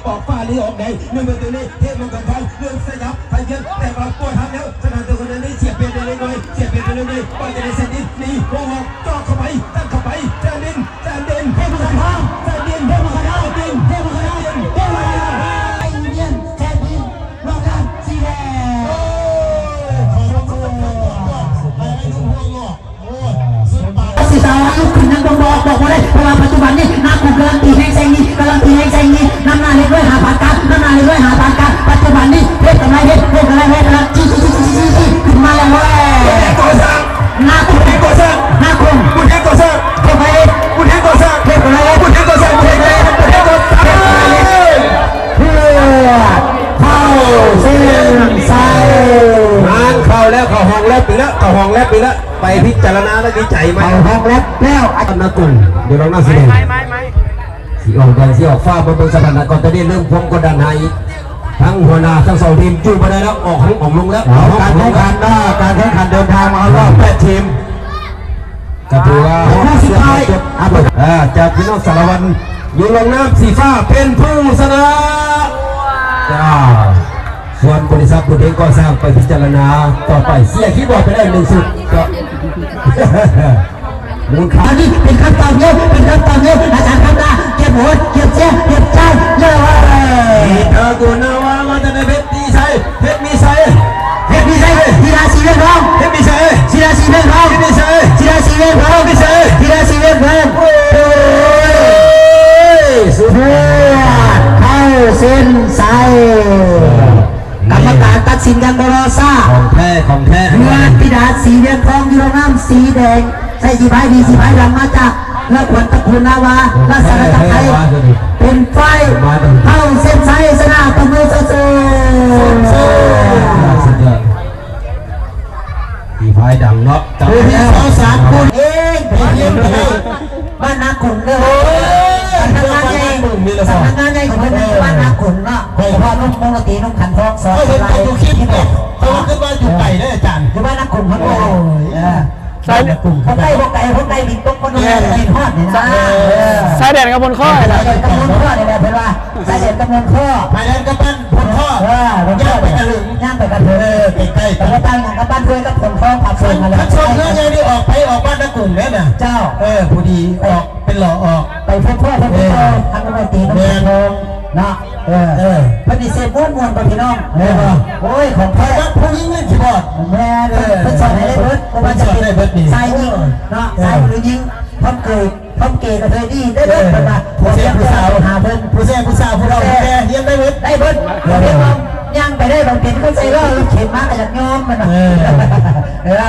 ອອກຟ້າຫຼືອອກໃດ ໜຶ່ງປະຕູນີ້ ເທບລົງກັນໄທ ເລີ່ມສະຫຍັບ ໄທວຽດ ແຕ່ວ່າບໍ່ທັນແລ້ວ ສະໜາມຕົວຄົນນີ້ ສຽບປ່ຽນໄດ້ເລັກນ້ອຍ ສຽບປ່ຽນໄດ້ເລັກນ້ອຍ ປາຍຈະໄດ້ເຊັດນີ້ ໜີ ໂອ້ໂຫ ເຈາະເຂົ້າໄປ ຕັດເຂົ້າໄປ ຈານດິນ ຈານດິນ ເທບມັງກອນທອງ ຈານດິນ ເທບມັງກອນທອງ ຈານດິນ ເທບມັງກອນທອງ ເທບມັງກອນທອງ ໄທວຽດ ແຊນດິນ ລອງການ ສີແດງ ໂອ້ຍ ຂອບຄຸນ ຂອບຄຸນ ຂອບຄຸນ ໄອ້ໜຸ່ມຫົວງອກ ໂອ້ຍ ສຸດປາກ ສິສາວະລຸກຂຶ້ນຍັງບໍ່ບອກ ບອກບໍ່ໄດ້ ເພາະວ່າປັດຈຸບັນນີ້ ນາກຸງກຳລັງຕີແຮງແຊງນີ້ ກຳລັງຕີແຮງແຊງນີ້ ນຳໜ້າເລັກນ້ອຍຫາປານກາງ ນຳໜ້າເລັກນ້ອຍຫາປານກາງ ປັດຈຸບັນນີ້ ເຮັດກຳໄລເຮັດ ເຮັດກຳໄລເຮັດ ກຳລັງ ຈີ້ ຈີ້ ຈີ້ ຂຶ້ນມາແລ້ວເວີຍ ນາກຸງ ນາກຸງ ບຸນເຮັດກໍ່ສ້າງ ເຮັດກຳໄລເຮັດ ບຸນເຮັດກໍ່ສ້າງ ເຮັດກຳໄລເຮັດ ບຸນເຮັດກໍ່ສ້າງ ບຸນເຮັດກໍ່ສ້າງ ເຮັດກຳໄລເຮັດ ເພື່ອເຂົ້າເສັ້ນໄຊ ງານເຂົ້າແລ້ວ ເຂົ້າຫ້ອງແລັບອີກແລ້ວ ເຂົ້າຫ້ອງແລັບອີກແລ້ວ ໄປພິຈາລະນາ ແລະ ວິໄຈໃໝ່ ເຂົ້າຫ້ອງແລັບແລ້ວ ອາຈານນາກຸງ ຢູ່ລອງໜ້າສີແດງ ສີອອກແດງ ສີອອກຟ້າ ເບິ່ງ ເບິ່ງສະຖານະກອນຕອນນີ້ ເລີ່ມຄວາມກົດດັນໃຫ້ທັງຫົວໜ້າທັງສອງທີມ ຢູ່ບໍ່ໄດ້ແລ້ວ ອອກ ອອກລົງແລ້ວ ເອົາ ການແຂ່ງຂັນເນາະ ການແຂ່ງຂັນເດີນທາງມາຮອດຮອບແປດທີມ ກໍຖືວ່າ ຄູ່ສຸດທ້າຍ ເອີ ຈາກພີ່ນ້ອງສາລະວັນ ຢູ່ລອງນ້ຳສີຟ້າເປັນຜູ້ຊະນະ ຈ້າ ສ່ວນບໍລິສັດບຸນເຮັງກໍ່ສ້າງໄປພິຈາລະນາຕໍ່ໄປ ເສຍຄີບອດໄປແລ້ວໜຶ່ງຊຸດ ກໍ ມູນຄ່າ ອັນນີ້ເປັນຄຳຕອບເດີ ເປັນຄຳຕອບເດີ ອາຈານຄຳລາ ເກັບຫົວ ເກັບເຊຍ ເກັບໃຈ ເອີ ເອີ ເອີ ໂກນາວາ ມາຈາກໃນເພັດ ມີໄຊ ເພັດມີໄຊ ເພັດມີໄຊ ທີລາສີວຽງທອງ ເພັດມີໄຊ ທີລາສີວຽງທອງ ເພັດມີໄຊ ທີລາສີວຽງທອງ ເພັດມີໄຊ ທີລາສີວຽງທອງ ໂອ້ຍ ສຸດຍອດ ເຂົ້າເສັ້ນໄຊ ກຳມະການຕັດສິນຢ່າງບໍ່ລໍຊ້າ ຂອງແທ້ ຂອງແທ້ ເຮືອທິດາສີວຽງທອງ ຢູ່ໂຮງນ້ຳສີແດງ ໃສ່ສີພາຍດີສີພາຍດຳ ມາຈາກເຮືອຂວັນຕະກູນນາວາ ລາຊະອານາຈັກໄທ ເປັນຝ່າຍເຂົ້າເສັ້ນໄຊຊະນະ ຕົບມືເຊີໆ ສຸດຍອດ ສີພາຍດຳເນາະ ຜູ້ທີ່ຊາວສາມຄົນເອງ ໄປຮຽນໄປ ບ້ານນາກຸງເດີ ໂອ້ຍ ສຳນັກງານໃຫຍ່ ສຳນັກງານໃຫຍ່ຂອງເພິ່ນຢູ່ບ້ານນາກຸງເນາະ ເອີ ເພາະວ່ານຸ່ມວົງດົນຕີ ນຸ່ມຂັນທອງ ສອນ ຂ້ອຍເຫັນເຂົາຢູ່ຄລິບເນາະ ຂ້ອຍວ່າຄືວ່າຢູ່ໄກເດີອາຈານ ຢູ່ບ້ານນາກຸງເພິ່ນ ໂອ້ຍ ເອີ ບ້ານນາກຸງ ບໍ່ໄກ ບໍ່ໄກ ບໍ່ໄກ ບິນຕົກ ບໍ່ໄກ ບິນຮອດນີ້ນະ ເອີ ຊາຍແດນກັບມົນຄໍ້ນີ້ແຫຼະ ຊາຍແດນກັບມົນຄໍ້ນີ້ແຫຼະ ເພິ່ນວ່າ ຊາຍແດນກັບມົນຄໍ້ ຊາຍແດນກັບບ້ານພົນຄໍ້ ເອີ ພົນຄໍ້ ຍ່າງໄປກະເຖິງ ຍ່າງໄປກະເຖິງ ເອີ ໃກ້ໆ ແຕ່ບໍ່ຕ່າງຫຍັງກັບບ້ານຫ້ວຍກັບພົນຄໍ້ ປາກເຊຍ ຄັນຊ່ວງເຮືອໃຫຍ່ນີ້ອອກໄປອອກບ້ານນາກຸງແມ່ນນະ ເຈົ້າ ເອີ ຜູ້ດີອອກ ເປັນຫຼໍ່ອອກ ໄປພົນຄໍ້ ເພິ່ນ ເອີ ທາງລົງໄປຕີ ແມ່ນ ເນາະ ເອີ ເອີ ເພິ່ນນີ້ເສບມ່ວນໆ ບໍ່ພີ່ນ້ອງ ແມ່ນບໍ່ ໂອ້ຍ ຂອງແທ້ ມັກຜູ້ຍິງຫຼິ້ນຄີບອດ ແມ່ນ ເອີ ເພິ່ນສອນໃຫ້ໄດ້ເບິດ ບໍ່ວ່າຈະເປັນຊາຍຍິງເນາະ ເອີ ຊາຍ ຫຼື ຍິງ ພ້ອມເກີຍ ພ້ອມເກ ກະເທີຍດີ ໄດ້ເບິດ ເອີ ເພິ່ນວ່າ ຜູ້ແຊບຜູ້ສາວ ຫາເພິ່ນ ຜູ້ແຊບຜູ້ສາວ ຜູ້ເຖົ້າຜູ້ແກ່ ຮຽນໄດ້ເບິດ ໄດ້ເບິດ ເອີ ພຽງວ່າຍ່າງໄປໄດ້ ບາງທີເພິ່ນໃສ່ລໍ້ລົດເຂັນມາກະຢາກຍອມມັນນະ ເອີ ເອີ